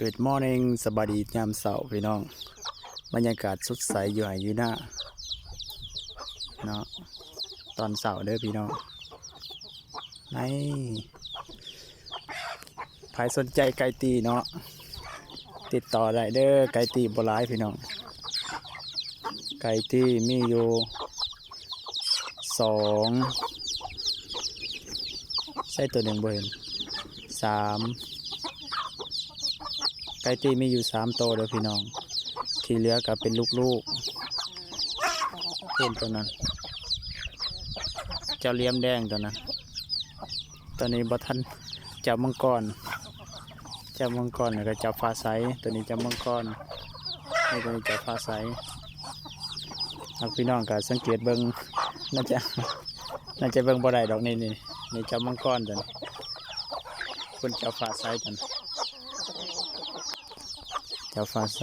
Good morning ສະບາຍດີຍາມເຊົ້າພີ່ນ້ອງ ບັນຍາກາດສົດໃສຢູ່ໄຮ່ຢູ່ນາເນາະ ຕອນເຊົ້າເດີພີ່ນ້ອງ. ໃນ ໃຜສົນໃຈໄກ່ຕີເນາະ ຕິດຕໍ່ໄດ້ເດີ ໄກ່ຕີບໍ່ຫຼາຍພີ່ນ້ອງ ໄກ່ຕີມີຢູ່ ສອງ ໃສ່ໂຕໜຶ່ງບໍ່ເຫັນ ສາມ ໄກ່ຕີມີຢູ່ສາມໂຕເດີພີ່ນ້ອງ ທີ່ເຫຼືອກໍເປັນລູກໆ ພຸ້ນໂຕນັ້ນ ເຈົ້າຫຼຽມແດງໂຕນັ້ນ ໂຕນີ້ບໍ່ທັນ ເຈົ້າມັງກອນ ເຈົ້າມັງກອນ ແລ້ວກໍເຈົ້າຟ້າໃສ ໂຕນີ້ເຈົ້າມັງກອນ ນີ້ໂຕນີ້ເຈົ້າຟ້າໃສ. ຫາກພີ່ນ້ອງກໍສັງເກດເບິ່ງ ໜ້າຈະ ໜ້າຈະເບິ່ງບໍ່ໄດ້ດອກ ນີ້ ນີ້ ນີ້ເຈົ້າມັງກອນຕົວນີ້ ພຸ້ນເຈົ້າຟ້າໃສຕົວນັ້ນ ເຈົ້າຟ້າໃສ.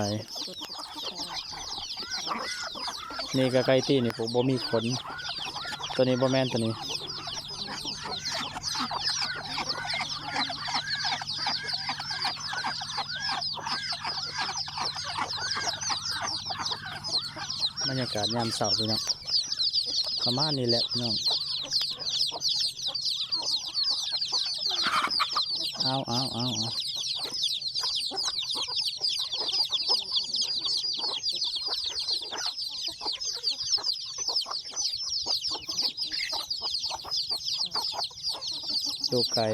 ນີ້ກໍໄກ່ຕີນີ້ ບໍ່ມີຂົນ ຕົວນີ້ບໍ່ແມ່ນຕົວນີ້. ບັນຍາກາດຍາມເຊົ້າພີ່ນ້ອງ ປະມານນີ້ແຫຼະພີ່ນ້ອງ. ເອົາ ເອົາ ເອົາ ເອົາ ລູກໄກ່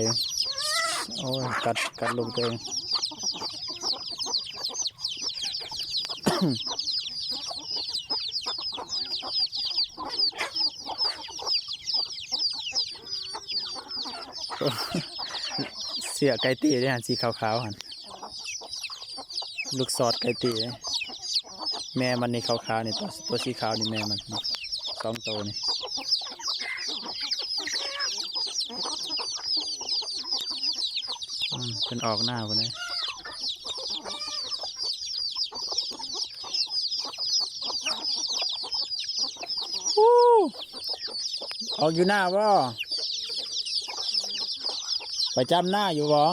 ໂອ້ຍ ກັດ ກັດລູກຕົວເອງ. ເຊືອກໄກ່ຕີເດ້ຫັ້ນ ສີຂາວໆຫັ້ນ ລູກສອດໄກ່ຕີ ແມ່ມັນນີ້ຂາວໆນີ້ ຕົວ ຕົວສີຂາວນີ້ແມ່ມັນ ສອງໂຕນີ້ ອືມ ເພິ່ນອອກນາພຸ້ນເດ້. ອອກຢູ່ນາບໍ່? ໄປຈຳນາຢູ່ບໍ່?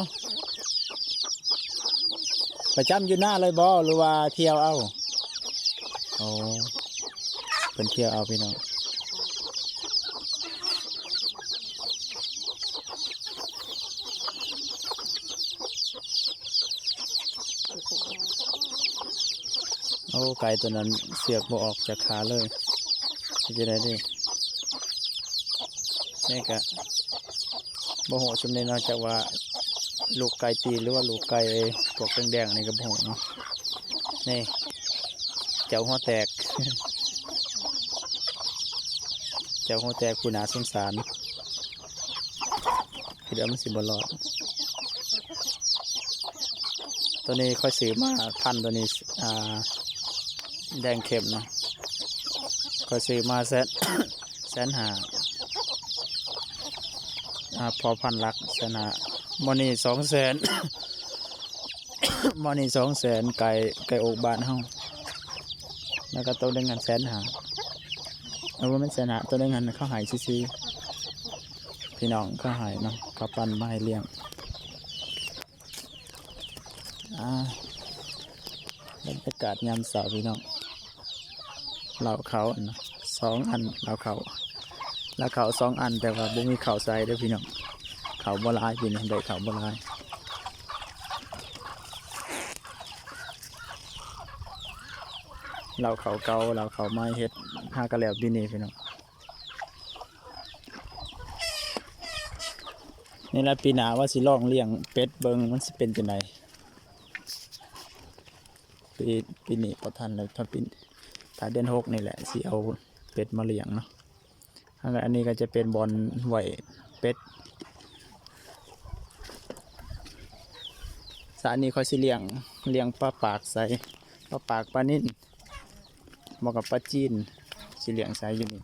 ໄປຈຳຢູ່ນາເລີຍບໍ່ ຫຼືວ່າທ່ຽວເອົາ? ໂອ້ ເພິ່ນທ່ຽວເອົາພີ່ນ້ອງ. ໂອ້ ໄກ່ຕົວນັ້ນເຊືອກບໍ່ອອກຈາກຂາເລີຍ ເຮັດຈັ່ງໃດດີ? ນີ້ກະບໍ່ຮູ້ຊຳນີ້ເນາະ ຈັກວ່າລູກໄກ່ຕີ ຫຼືວ່າລູກໄກ່ພວກແດງໆ ອັນນີ້ກະບໍ່ຮູ້ເນາະ. ນີ້ ເຈົ້າຫົວແຕກ ເຈົ້າຫົວແຕກ ຜູ້ໜ້າສົງສານ. ຄິດວ່າມັນຊິບໍ່ລອດ. ໂຕນີ້ຂ້ອຍຊື້ມາ ພັນໂຕນີ້ ອ່າ ແດງເຂັ້ມເນາະ ຂ້ອຍຊື້ມາແສນ ແສນຫ້າ ອ່າ ພໍພັນຫຼັກແສນຫ້າ. ໝໍ່ນີ້ສອງແສນ ໝໍ່ນີ້ສອງແສນ ໄກ່ ໄກ່ອອກບ້ານເຮົາ ແລ້ວກໍໂຕໜຶ່ງຫັ້ນແສນຫ້າ ເອີ ບໍ່ແມ່ນແສນຫ້າ ໂຕໜຶ່ງຫັ້ນເຂົາໃຫ້ຊື່ໆ ພີ່ນ້ອງເຂົາໃຫ້ເນາະ ເຂົາປັ່ນມາໃຫ້ລ້ຽງ. ອ່າ ບັນຍາກາດຍາມເຊົ້າພີ່ນ້ອງ ເລົ້າເຂົ້າອັນນະ ສອງອັນ ເລົ້າເຂົ້າ ເລົ້າເຂົ້າສອງອັນ ແຕ່ວ່າບໍ່ມີເຂົ້າໃສ່ເດີພີ່ນ້ອງ ເຂົ້າບໍ່ຫຼາຍ ປີນີ້ໄດ້ເຂົ້າບໍ່ຫຼາຍ. ເລົ້າເຂົ້າເກົ່າ ເລົ້າເຂົ້າໃໝ່ ເຮັດຫາກະແລ້ວປີນີ້ພີ່ນ້ອງ. ນີ້ລະ ປີໜ້າວ່າຊິລອງລ້ຽງເປັດເບິ່ງ ມັນຊິເປັນຈັ່ງໃດ. ປີ ປີນີ້ບໍ່ທັນແລ້ວ ຖ້າປີ ຖ້າເດືອນຫົກນີ້ແຫຼະ ຊິເອົາເປັດມາລ້ຽງເນາະ. ອັນ ອັນນີ້ກໍຈະເປັນບ່ອນໄວ້ເປັດ. ສະນີ້ຂ້ອຍຊິລ້ຽງ ລ້ຽງປາປາກໃສ່ ປາປາກ ປານິນ ບໍ່ກັບປາຈີນ ຊິລ້ຽງໃສ່ຢູ່ນີ້.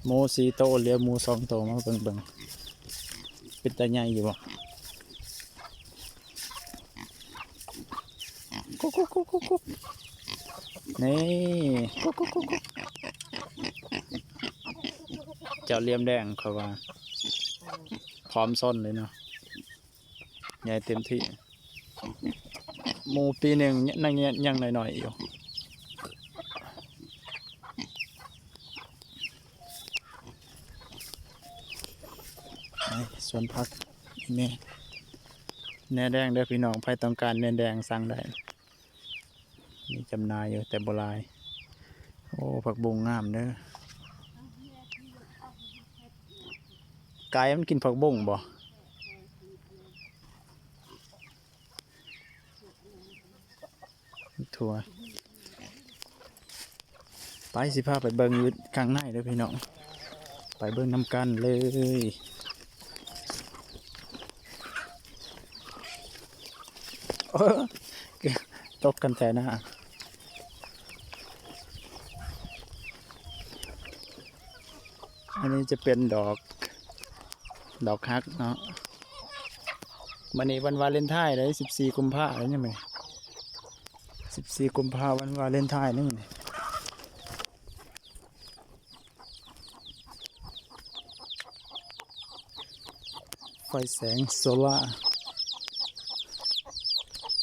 ໝູສີ່ໂຕ ເຫຼືອໝູສອງໂຕ ມາເບິ່ງ ເບິ່ງ ເປັນຕາໃຫຍ່ຢູ່ບໍ່? ກຸກ ກຸກ ກຸກ ກຸກ ກຸກ ນີ້ ກຸກ ກຸກ ກຸກ ກຸກ. ເຈົ້າຫຼຽມແດງ ຂ້ອຍວ່າ ພ້ອມຊົນເລີຍເນາະ ໃຫຍ່ເຕັມທີ່. ໝູ່ປີໜຶ່ງ ຍັງ ຍັງ ຍັງນ້ອຍໆຢູ່. ໄປສວນຜັກແມ່ ແໜແດງເດີພີ່ນ້ອງ ໃຜຕ້ອງການແໜແດງສັ່ງໄດ້ ມີຈຳໜ່າຍຢູ່ແຕ່ບໍ່ຫຼາຍ. ໂອ້ ຜັກບົ້ງງາມເດີ. ໄກ່ມັນກິນຜັກບົ້ງບໍ່? ຖົ່ວ ໄປ ຊິພາໄປເບິ່ງຢູ່ຂ້າງໃນເດີພີ່ນ້ອງ ໄປເບິ່ງນຳກັນເລີຍ. ໂອ້ ຕົກກັນແທ້ນະ. ອັນນີ້ຈະເປັນດອກ ດອກຮັກເນາະ. ມື້ນີ້ວັນວາເລັນທາຍເດ້ ສິບສີ່ກຸມພາແລ້ວນີ້ ມື້ນີ້ ສິບສີ່ກຸມພາ ວັນວາເລັນທາຍນີ້ ມື້ນີ້. ໄຟແສງໂຊລາ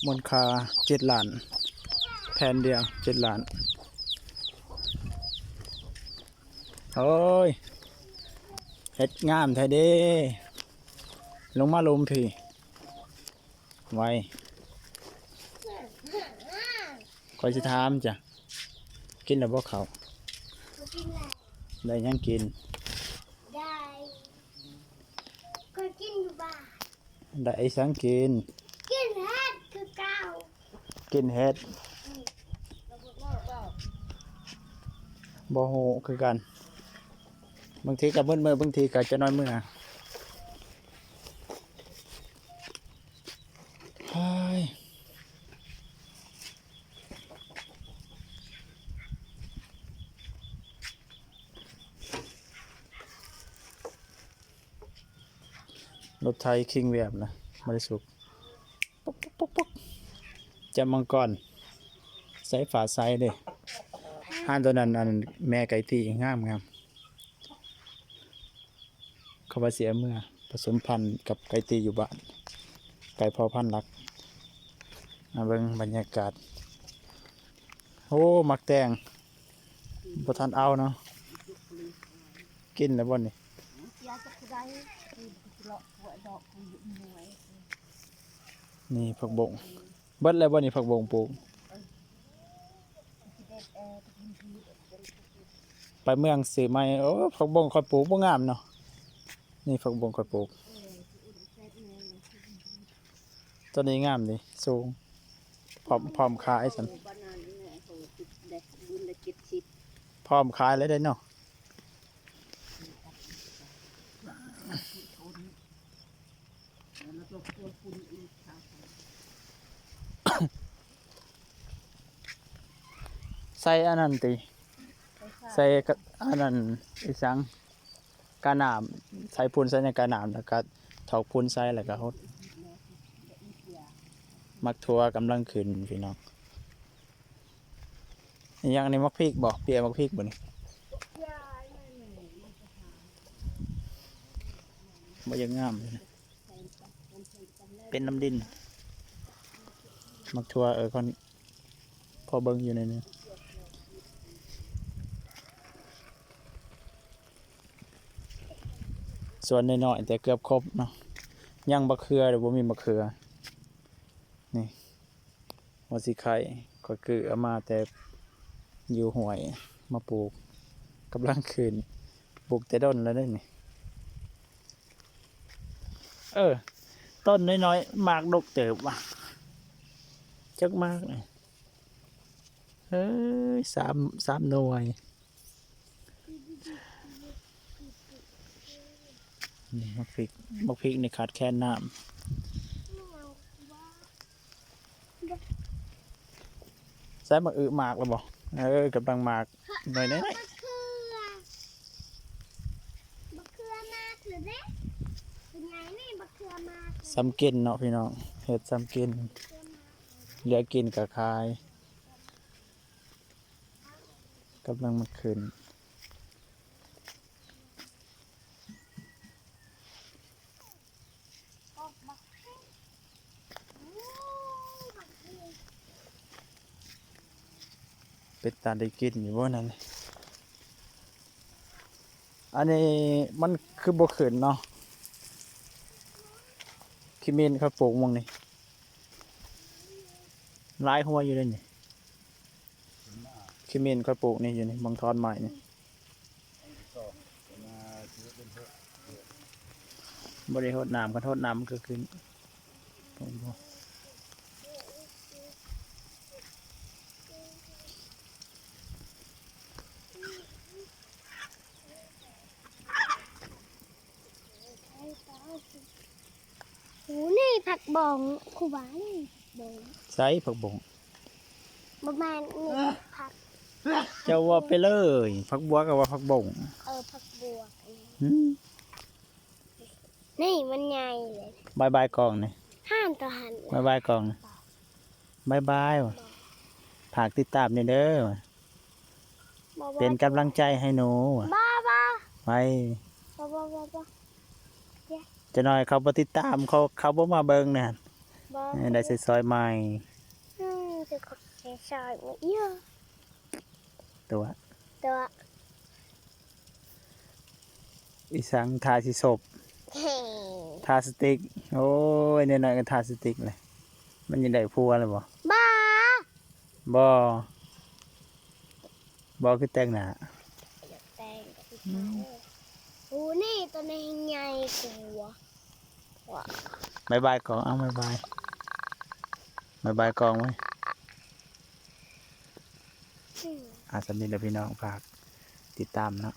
ມູນຄ່າເຈັດລ້ານ ແຜ່ນດຽວເຈັດລ້ານ. ໂອ້ຍ ເຮັດງາມແທ້ເດ້. ລົງມາລົມພີ້ ໄວ. ຂ້ອຍຊິຖາມຈ້ະ ກິນແລ້ວບໍ່ເຂົ້າ? ບໍ່ກິນແລ້ວ. ໄດ້ຫຍັງກິນ? ໄດ້ ຂ້ອຍກິນຢູ່ບ້ານ. ໄດ້ຫຍັງກິນ? ກິນເຫັດຄືເກົ່າ. ກິນເຫັດ? ອືມ. ບໍ່ຮູ້ຄືກັນ. ບາງທີກໍມືດເມືອ ບາງທີກໍຈະນ້ອຍເມືອ. ເຮີ້ຍ ລົດໄຖຄິງແວບນະ ບໍ່ໄດ້ສຸກ. ປຸກໆໆໆ ຈຳມັງກອນ ໃສ່ຟ້າໃສເດ້. ຮ້ານໂຕນັ້ນ ອັນແມ່ໄກ່ຕີ ງາມໆ. ເຂົາວ່າຊິເອົາເມືອປະສົມພັນກັບໄກ່ຕີຢູ່ບ້ານ ໄກ່ພໍ່ພັນຫຼັກ. ມາເບິ່ງບັນຍາກາດ. ໂອ້ ໝາກແຕງ ບໍ່ທັນເອົາເນາະ. ກິນແລ້ວບໍ່ນີ້? ນີ້ຜັກບົ້ງ. ເບິດແລ້ວບໍ່ນີ້ ຜັກບົ້ງປູກ? ໄປເມືອງຊື້ໃໝ່. ໂອ້ ຜັກບົ້ງຂ້ອຍປູກບໍ່ງາມເນາະ. ນີ້ຜັກບົ້ງຂ້ອຍປູກ ໂຕນີ້ງາມເດ້ ສູງ ພ້ອມ ພ້ອມຂາຍຊັ້ນ. ພ້ອມຂາຍເລີຍເດ້ເນາະ. ໃສ່ອັນນັ້ນຕິ ໃສ່ກະ ອັນນັ້ນ ອີຫຍັງ ການ້ຳ ໃສ່ຝຸ່ນໃສ່ຫຍັງ ການ້ຳ ແລ້ວກະຖອກຝຸ່ນໃສ່ ແລ້ວກະຫົດ. ໝາກຖົ່ວກຳລັງຂຶ້ນພີ່ນ້ອງ. ອີຫຍັງນີ້ ໝາກພິກບໍ່? ເປຍໝາກພິກບໍ່ນີ້? ບໍ່ຢາກງາມເລີຍ ເປັນນ້ຳດິນ. ໝາກຖົ່ວ ເອີ ຂ້ອນ ພໍເບິ່ງຢູ່ໃນນີ້ ສວນນ້ອຍໆ ແຕ່ເກືອບຄົບເນາະ. ຍັງບັກເຂືອ ແຕ່ບໍ່ມີບັກເຂືອ ນີ້. ວ່າຊິໄຂ່ ຂ້ອຍກື້ເອົາມາແຕ່ຢູ່ຫ້ວຍມາປູກ ກຳລັງຂຶ້ນ ປູກແຕ່ດົນແລ້ວເດ້ນີ້. ເອີ ຕົ້ນນ້ອຍໆ ໝາກດົກເຕີບວ່າ ຈັກໝາກນີ້ ເອີຍ ສາມ ສາມໜ່ວຍ. ນີ້ໝາກພິກ ໝາກພິກນີ້ຂາດແຄນນ້ຳ. ໃສ່ໝາກອຶໝາກແລ້ວບໍ່? ເອີ ກຳລັງໝາກໜ່ວຍນ້ອຍໆ. ບັກເຂືອ ບັກເຂືອໝາກແລ້ວເດ້ ເປັນໃຫຍ່ນີ້ ບັກເຂືອໝາກ. ສ່ຳກິນເນາະພີ່ນ້ອງ ເຮັດສ່ຳກິນ ເຫຼືອກິນກໍຂາຍ. ກຳລັງມາຂຶ້ນ. ປັນຕາໄດ້ກິນຢູ່ບໍ່ນັ້ນ? ອັນນີ້ມັນຄືບໍ່ຂຶ້ນເນາະ? ຂີ້ເໝັນເຂົາປູກໝ່ອງນີ້ ຫຼາຍຫົວຢູ່ເດ້ນີ້. ຂີ້ເໝັນເຂົາປູກນີ້ຢູ່ນີ້ ບັງທອນໄມ້ນີ້ ບໍ່ໄດ້ຫົດນ້ຳ ຄັນຫົດນ້ຳມັນກໍຂຶ້ນ. ໂອ້ ນີ້ຜັກບົ້ງ ຄູບາ ນີ້ຜັກບົ້ງ. ໃສຜັກບົ້ງ? ບໍ່ແມ່ນ ນີ້ຜັກ ເຈົ້າເວົ້າໄປເລີຍ ຜັກບົວກໍວ່າຜັກບົ້ງ. ເອີ ຜັກບົວ ຫືມ ນີ້ມັນໃຫຍ່ເລີຍ. ບາຍບາຍກ້ອງນີ້ ຫັ້ນຕໍ່ຫັ້ນ ບາຍບາຍກ້ອງນີ້ ບາຍບາຍ. ຝາກຕິດຕາມແດ່ເດີ ເປັນກຳລັງໃຈໃຫ້ໜູ. ບໍ່ ບໍ່ ໄປ ບໍ່ ບໍ່ ບໍ່ ບໍ່ ຈັກໜ້ອຍເຂົາບໍ່ຕິດຕາມ ເຂົາ ເຂົາບໍ່ມາເບິ່ງນະ. ບໍ່ ເອີ ໄດ້ໃຊ້ຊ້ອຍໃໝ່. ອືມ ແຕ່ເຂົາໃຊ້ຊ້ອຍໃໝ່ເອີ ຕົວະ ຕົວະ. ອີສັງ ທາຊິສົບ ເຮີ້ຍ ທາສະຕິກ. ໂອ້ຍ ນ້ອຍໆກໍທາສະຕິກເລີຍ. ມັນຢາກໄດ້ຜົວແລ້ວບໍ່? ບໍ່ ບໍ່ ບໍ່ ຄືແຕ່ງໜ້າ ຢາກແຕ່ງ. ອືມ ໂອ້ ນີ້ຕົວນີ້ໃຫຍ່ກວ່າ. ບາຍບາຍກ້ອງ ເອົາ ບາຍບາຍ ບາຍບາຍກ້ອງໄວ້. ອືມ ອ່າ ສ່ຳນີ້ແຫຼະພີ່ນ້ອງ ຝາກຕິດຕາມເນາະ.